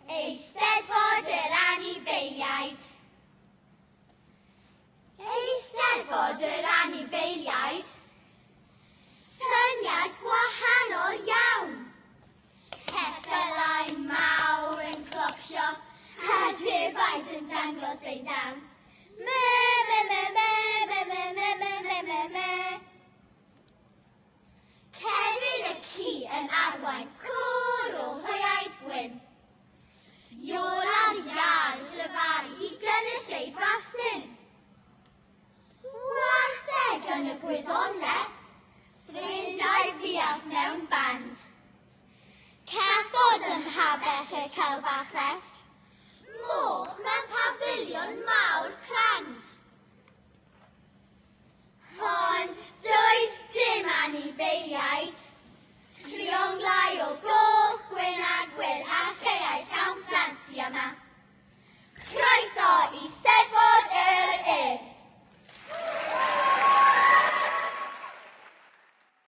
Eisteddfod yr Anifeiliaid. Eisteddfod yr Anifeiliaid. Syniad gwahanol iawn. Ceffylau mawr yn clocsio a defaid yn dangos eu dawn. Me, me, me, me, me, me, me, me, me, me, me. Cefyn y ci yn arwain cwr o hwyaid gwyn. Iola'r iâr yn llefaru i gynulleidfa syn. Wartheg yn y gwyddonle, ffrindiau buarth mewn band. Cathod ym mhabell y celf a chrefft, moch mewn pafiliwn mawr crand. Ond does dim anifeiliaid. Trionglau o goch, gwyn a gwyrdd a chaeau llawn plant sy yma. Croeso